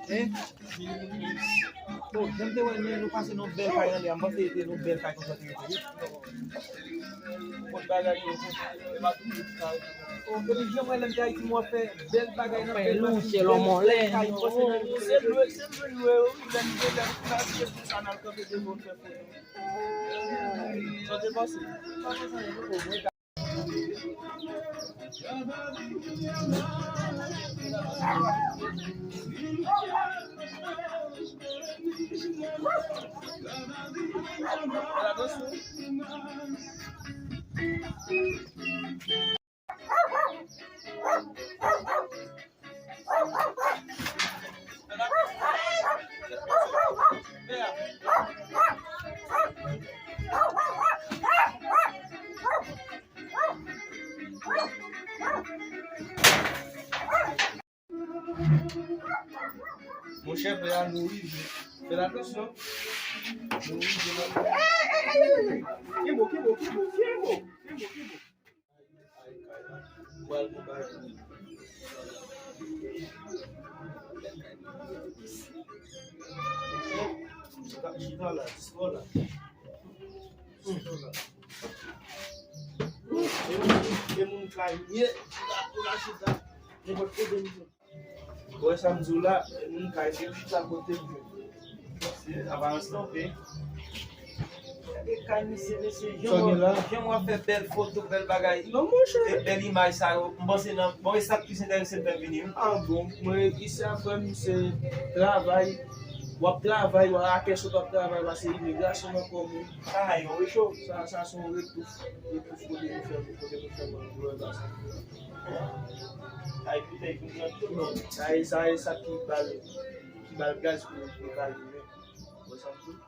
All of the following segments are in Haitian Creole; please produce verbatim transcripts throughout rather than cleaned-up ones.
Hein? Oh, jan m te wè nou, nou pase nan bèl kay anlè a, m panse se te nan bèl kay konsa te rete wi. Kot bagay yo, kot bagay yo, m ap di sa. Oh, epi jan m wè lè m te Ayiti, m wè fè bèl bagay nan bèl machin, bèl kay, m panse se lwe, se lwe, lwe, wi, lè m te, lè m te, lè m te, sa n al kanpe devan, fè foto. Sa w te panse? Monchè, frè a, nou rive. Fè atansyon. Nou rive nan. Kenbe w, kenbe w, kenbe w, kenbe w, kenbe w, kenbe w. Pral gon bagay. Chita, chita la, dispo la. Dispo la. E moun, e moun kay, ye, chita, chita, chita. Nenpòt kote m sot. Ou wè sa m di w la, moun kay, se yo chita kote m jwenn. Se aparans lan, oke. Gade kay misye, mesye, jan w ap fè bèl foto, bèl bagay. Non, monchè. E bèl imaj sa yo, m panse nan, bon, e sa k plis enterese m fè m vini, wi. Ah bon, mwen, isi a, frè m, se travay. W ap travay, w a kè sot w ap travay, pase imigrasyon nan kò moun. Sa, yon recho. Sa, sa se yon retouf, retouf kote nou fè, kote nou fè manje, w wè sa. Ay, koute, koute, koute. Sa e, sa e sa ki ba l, ki ba l gaz pou, pou l ka limen. Wè sa m di w?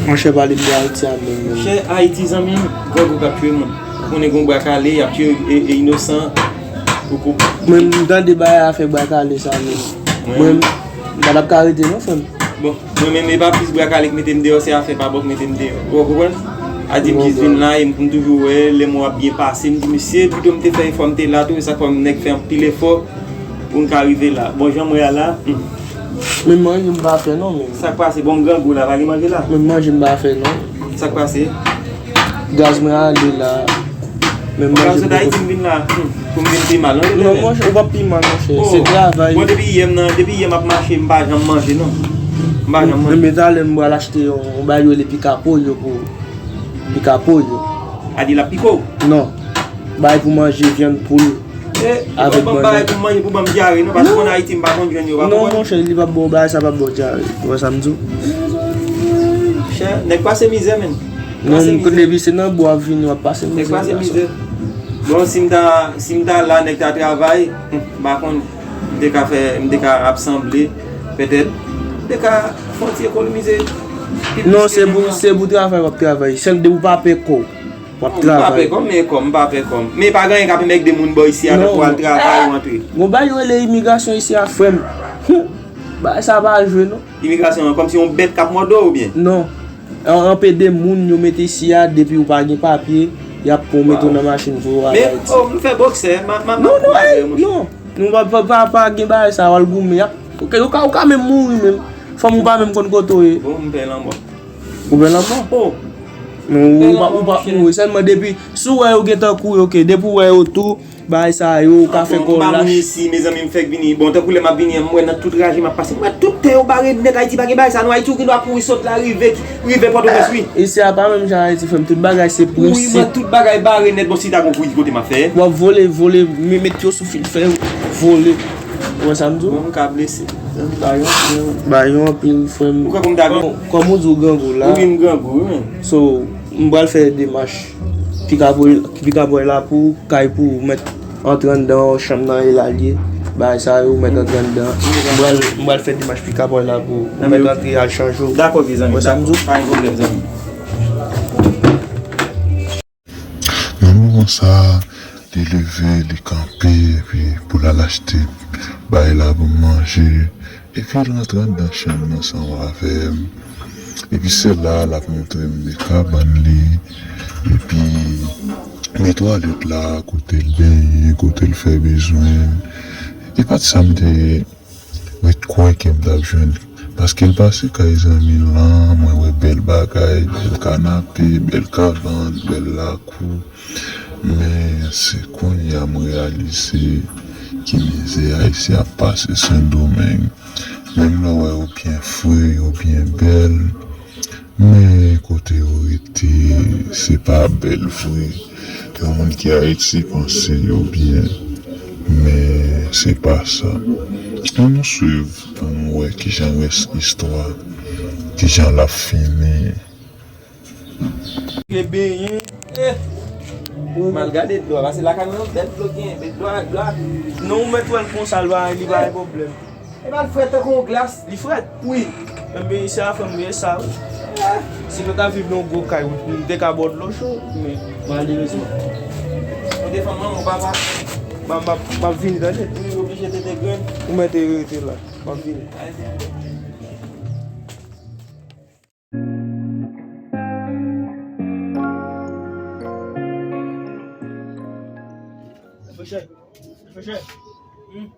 Monchè, pale m de Ayiti a menm, menm. Monchè, Ayiti, zanmi m, grangou k ap tchwe moun. Ou konnen gon bwa kale, y ap tchwe e, e inosan. Ou kou- Mwen, m tande bagay afè bwa kale sa menm. Mwen, m pa t ap ka rete non, frè m. Bon, mwen menm, e pa plis bwa kale k mete m deyò, se afè pa bò k mete m deyò. Ou konprann? Adibkis vin la, e m, m toujou wè, lè mwen ap byen pase, m di, "Mesye, pito m te fè efò, m te la tou, e sa k fè m nèk fè anpil efò pou n ka rive la." Bon, jan mwen a la, hmm. Men manje m pa fè non, men. Sa k pase? Bon, m grangou la, pa gen manje la? Men manje m pa fè non. Sa k pase? Gaz mwen ale la. Men manje m poko. Gaz sot Ayiti m vin la, hmm, pou m vin pi mal, non? Non, monchè, ou p ap pi mal, monchè. Se travay. Bon, depi yè m nan, depi yè m ap mache, m pa janm manje, non. M pa janm manje. Men talè m pral achte yon, yon bagay yo rele pika pollo pou, pika pollo. A di l ap pike w? Non. Bagay pou manje, vyann poul. E, ou pral ban m bagay pou m manje, pou ban m dyare, non, paske mwen Ayiti, m pa konn jwenn yo, pa konprann? Non, monchè, li p ap ba w bagay, sa p ap ba w dyare. Ou wè sa m di w? Chè, nèg pase mizè, menn. Non, m konnen depi se nan bwa w ap vini, w ap pase mizè. Nèg pase mizè. Bon, si m ta, si m ta la, nèg ta travay, hmm, m pa konn, m te ka fè, m te ka ap sanble, petèt, m te ka fè yon ti ekonomize. Non, se pou, se pou travay w ap travay. Sèl depi w pa pè kò w. W ap travay. M pa pè kò m, men kò m, m pa pè kò m. Men pa gen anyen k ap enmègde moun bò isi a, tankou al travay ou antre. Gon bagay yo rele imigrasyon isi a, frè m. Hum! Bagay sa pa jwe, non. Imigrasyon an kòmsi yon bèt k ap mòde w, oubyen? Non. An, anpe de moun yo mete isi a, depi ou pa gen papye, y ap pran w mete w nan machin pou yo al Ayiti. Men, oh, m fè bòksè, m a, m a, m a... Non, non, non. Nou pa, pa, pa, pa gen bagay sa, w al goumen, y ap, ou ka, ou ka, ou ka menm mouri menm. Fanm ou pa menm konn kote w ye. Bon, m pè lanmò. Ou pè lanmò? Oh. Men ou pa, ou pa mouri. Sèlman depi, si w wè yo gentan kouri, oke, depi w wè yo tou, bagay sa yo, ou ka fè kò w lach. M pa moun isi, mezanmi, m fèk vini. Bon, tankou lè m ap vini an, m wè nan tout raje m ap pase. M wè tout tè yo bare nèt Ayiti, pa gen bagay sa, non, Ayiti, ou gen dwa kouri sot la, rive, rive Pòtoprens, wi. Isi a pa menm jan Ayiti, frè m, tout bagay se prensip. Wi, m wè tout bagay bare nèt, bon, si ta gon kouri, ki kote m ap fè? W ap vole, vole, men met yo sou fil fè, vole. Ou wè sa m di w? Bon, m ka blese. Ba yo anpil, frè m. Ou kwè pou m ta vin? Bon, kòm ou di w grangou la. Wi, m grangou, wi, men. So, m pral fè demach. Pika bòy, pika bòy la pou kay pou ou mèt antre anndan chanm nan e l al ye. Bagay sa yo, ou mèt antre anndan. M pral, m pral fè demach pikap la pou ou mèt antre al chanje w. Dakò, vye zanmi. Wè sa m di w? Pa gen pwoblèm, zanmi. Nan moman sa, li leve, li kanpe, epi pou l al achte bagay la pou m manje. Epi l rantre anndan chanm nan ansanm avè m. Epi se la l ap montre m de kabann li. Epi men twalèt la, kote l benyen, kote l fè bezwen. E pa t sa m te ret kwè ke m t ap jwenn. Paske l pase kay zanmi l lan, mwen wè bèl bagay, bèl kanape, bèl kabann, bèl lakou. Men se kounye a m reyalize ki mizè Ayisyen ap pase Sendomeng. Menm lè w wè yo byen fre, yo byen bèl, men kote yo rete, se pa bèl vre. Yon moun ki Ayiti panse yo byen, men se pa sa. Ann nou swiv pou nou wè kijan rès istwa, kijan l ap fini. Vle benyen. Eh. Ou mal gade dlo a, paske lakay mwen yon bèl dlo gen, men dlo a, dlo a. Non, ou mèt wè l konsa, l pa, li pa gen pwoblèm. E pa l frèt tankou yon glas? Li frèt? Wi. Enben, se afè m ye sa, wi. Eh. Si nou ta viv nan yon gwo kay, wi, m te ka ba w dlo cho, men malerezman. Ou te fanm manman w papa? M ap, m ap, m ap vini, tande? Wi, oblije tete grenn. Ou mèt rete la. M ap vini. Ay, vini. Reflechi. Reflechi. Hmm.